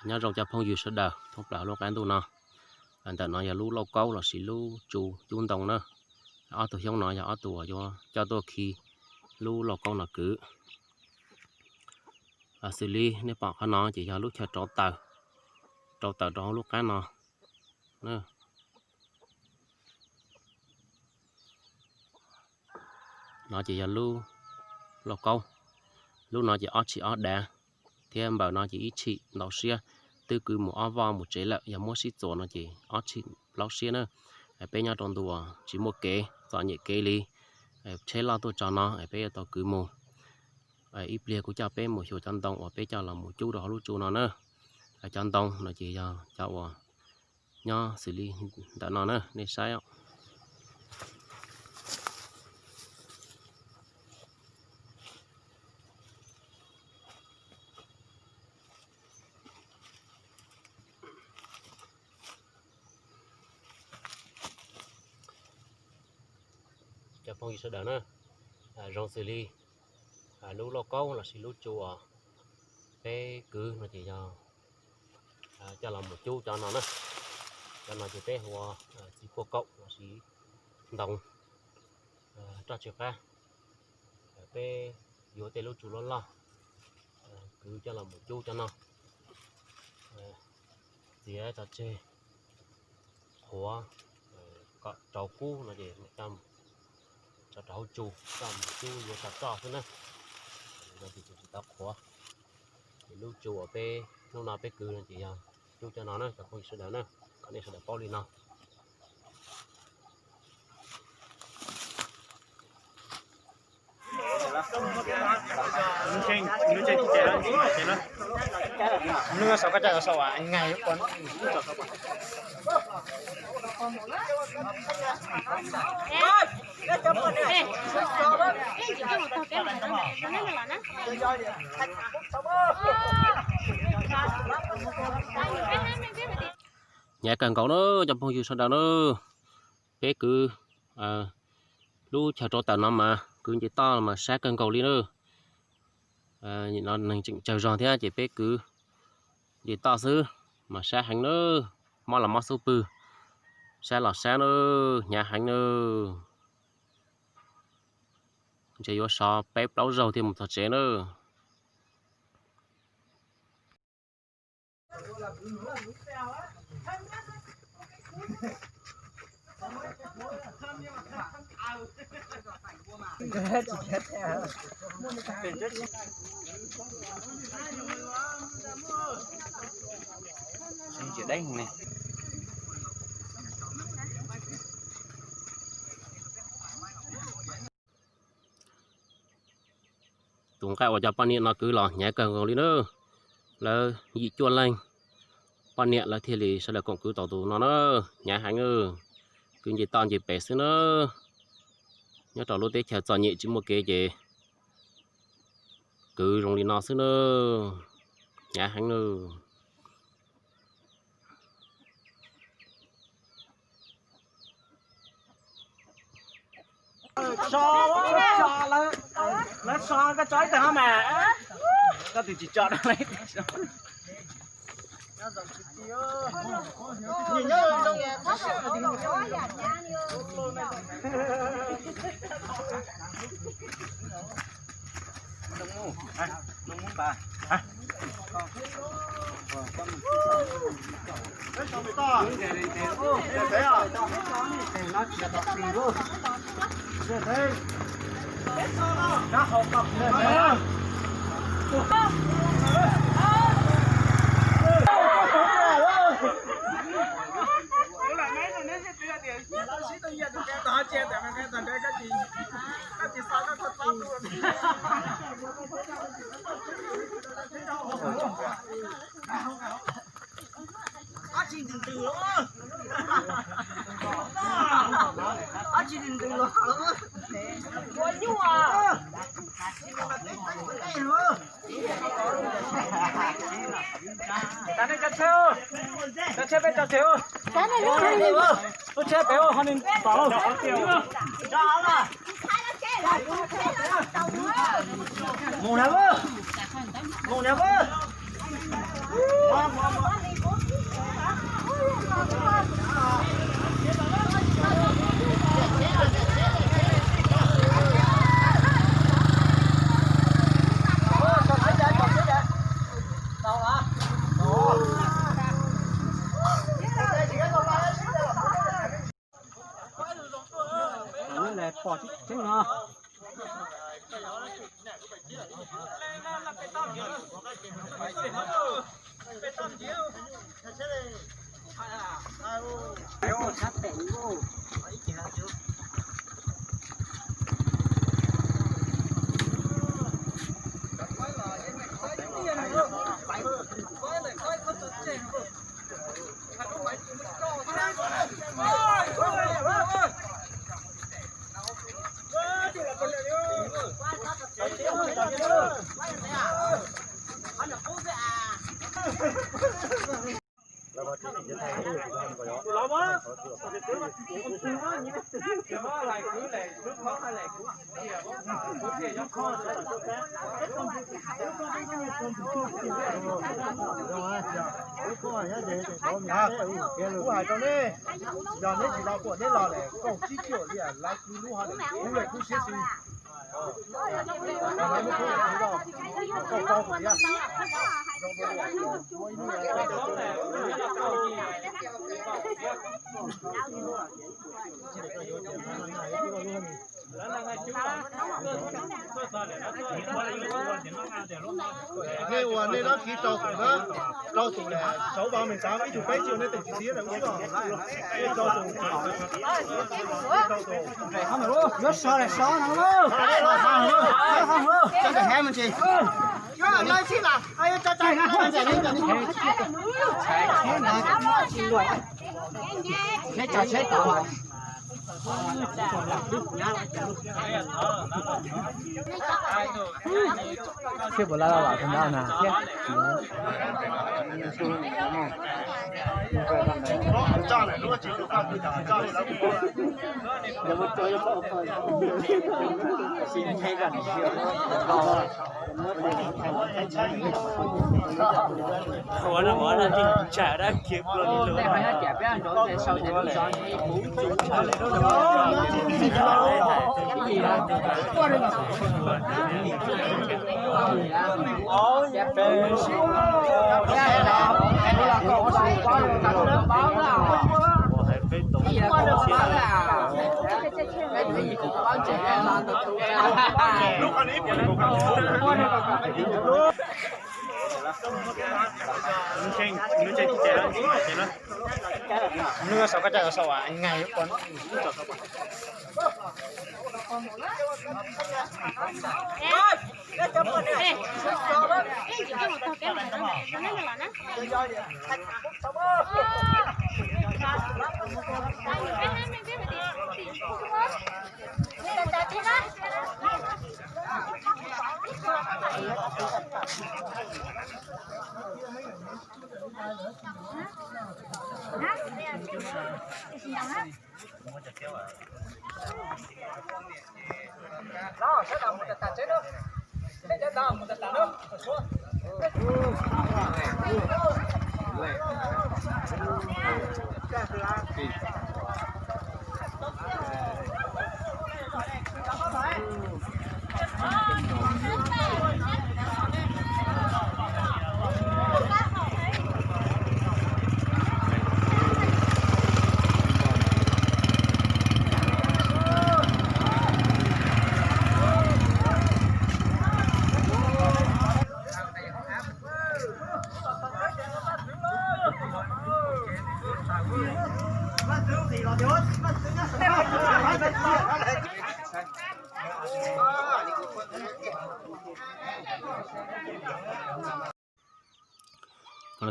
Nyob zoo cov phooj ywg sawv daws thoob plaws lub qab ntuj no. Ntawm no yog lub lauj kaub lossis lub tsu cub ntoo na. Ob tug xyoob no yog ob tug uas yuav coj tuaj khi lub lauj kaub no kwv. Xws li nej pom qhov no ces yog lub chaw rauv taws, rauv taws rau hauv lub qab no. No ces yog lub lauj kaub. Lub no ces ob tshim ob dav, thiab npaws no ces ib tshim ntau siab, twb kwv mus ob voj mus tsev lawm, yog muab sib txuas no ces ob tshim plaub siab na. Peb nyob rau ntu uas tsis muaj kev, txom nyem kev li, tsheb loj tuaj tso no peb yuav tau kwv mus. Ib pliag kuv coj peb mus xyuas cov ntoo uas peb coj los mus cub rau hauv lub tsu no na. Cov ntoo no ces yog cov uas nyob xws li ntawm no na, nej saib. Cov phooj ywg sawv daws na, zoo xws li lub lauj kaub lossis lub tsu uas peb kwv no ces yog coj los mus cub cov no na. Cov no ces peb hu ua txiv puaj kaum lossis ntoo roj tsw qab. Peb yuav tej lub tsu loj loj kwv coj los mus cub cov no, txiav tso tseg, qhuav kom rau kub no ces tso rau hauv tsu, coj mus cub yuav tso roj xwb na. Yog tias tsis tau qhuav. Ces lub tsu uas peb hnub no peb kwv no ces yog cub cov no na cov phooj ywg sawv daws na, kom nej sawv daws paub li no. Hnyav kawg nkaus na cov phooj ywg sawv daws na. Peb kwv lub chaw rauv taws no mas kwv nce toj mas sab kawg nkaus li na. No neeg tseem tsawg zog thiab ces peb kwv nce toj xwb mas sab heev na. Mob los mob xub pwg, sab los sab na, hnyav heev na. Ntshe yuav sov peb plaub zaug thiaj mus txog tsev na. Tus nqaij uas cov poj niam no kwv los hnyav kawg nkaus li na. Lawv yim cuaj leej poj niam lawv thiaj li sawv daws koom kwv tau tus no na. Hnyav heev, kwv nce toj nce pem xwb na. Nyob rau lub teb chaws txom nyem tsis muaj kev ces kwv zoo li no xwb na. Hnyav heev na. Lawv so koj tso ib tag no mas, koj twb tsis tso. Ab tsi ntws ntws los, ab tsi ntws ntws los, ua nyuj. Tag nej cov tsheb, cov tsheb peb cov tsheb, lub tsheb pem ho nim tom. Mus na, mus na. Kuv hais rau neb, yog neb tsis los kuam neb los lawm kaum tsib cuam li lawv kwv lub hov lawm, kuv lawm kuv siab xwb. Nej ua nej dab tsi rau tus na, rau tus lawm, sáu ba mười tám, ib tug peb tsis ua nej teem tsis txiv lawm, ua rau tus, rau tus. Yuav so lawm so no, so lawm so no, tsis. Neb tso tsheb tod. Thiab puas laj los tus no na thiab. Ua no ua no tsis tsam dab kiag. Nws sau koj cai sau a, nws sau.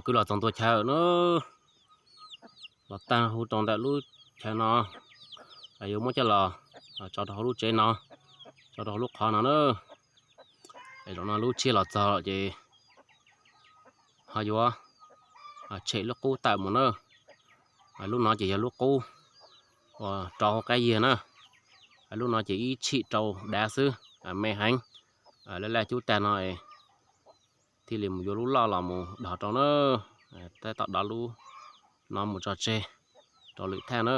Kwv los txog ntua chaw na, los tag hu rau ntawm lub chaw no, yuav muab coj los tso rau hauv lub tsev no, tso rau hauv lub qhov no na. Es zaum no lub tsiaj los txog lawm ces ho yuav tshem lub qub tawm mus na. Lub no ces yog lub qub uas rau hauv qab yiag na. Lub no ces ib tshim rau dav xwb, me heev. Laj laj cub tag no thiaj li mus yuav lub loj los mus dog rau na. Tab tom dov lub no mus tso tseg rau lwm thaj na.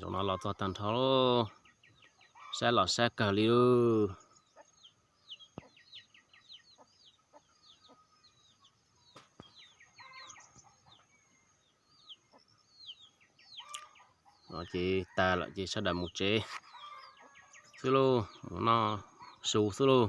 Zaum no los txog tag nrho, sab los sab kawg li. No ces tag lawm ces sawv daws mus tsev xwb lauj, mus noj su xwb lauj.